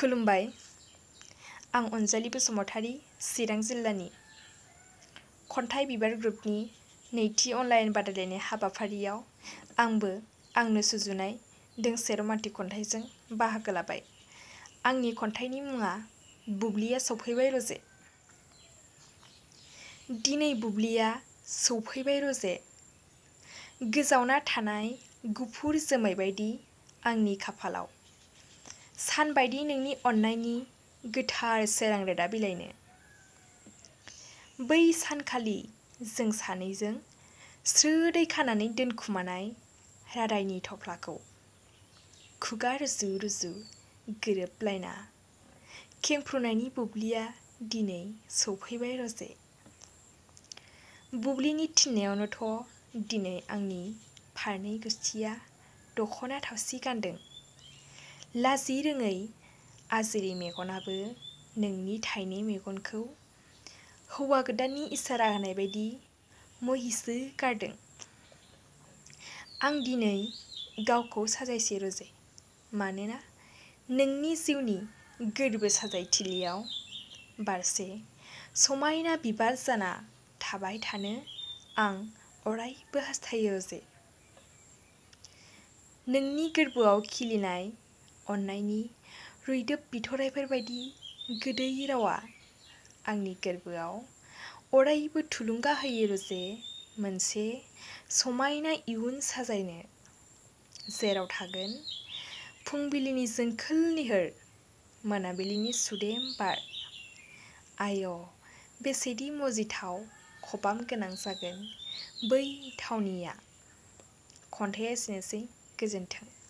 खुलुमबाय। आं अनजालि बसुमतारी, चिरां जिल्लानि। खन्थाइ बिबार ग्रुपनि नैथि अनलाइन बादायलायनाय हाबाफारियाव आंबो आंनो सुजुनाय दोंसे रमान्टिक खन्थाइजों बाहागो लाबाय। आंनि खन्थाइनि मुङा बुब्लिया सौफैबाय रजे। दिनै बुब्लिया सौफैबाय रजे, गोजावना थानाय गुफुर जोमै बायदि आंनि खाफालाव। सान बायदि नोंनि अननायनि गोथार सोरां रोदा बिलाइनो। बै सानखालि जों सानैजों स्रोदै खानानै दोनखुमानाय रादायनि थफ्लाखौ खुगा रुजु रुजु गोरोबलायना खेंफ्रुनायनि बुब्लिया दिनै सौफैबाय रजे। बुब्लिनि थिननायावनोथ' दिनै आंनि फारनै गुस्थिया दख'ना थावसि गानदों। लाजि रोङै आजिरि मेगनाबो नोंनि थाइनै मेगनखौ हौवा गोदाननि इसारा होनाय बायदि महिसो गारदों। आं दिनै गावखौ साजायसै रजे, मानोना नोंनि जिउनि गोरबो साजायथिलियाव बारसे समायना बिबार जाना थाबाय थानो आं अरायबो हास्थायो रजे। नोंनि गोरबोआव खिलिनाय अननायनि रैदोब बिथराइफोर बायदि गोदै रावा आंनि गोरबोआव अरायबो थुलुंगा होयो रजे, मोनसे समायना इयुन साजायनो। जेराव थागोन फुंबिलिनि जोंखोल निहोर, मोनाबिलिनि सुदेम बार। आय' बेसेदि मुजिथाव खबाम गोनां जागोन बै थावनिया। खन्थाइया एसेनोसै, गोजोन्थों।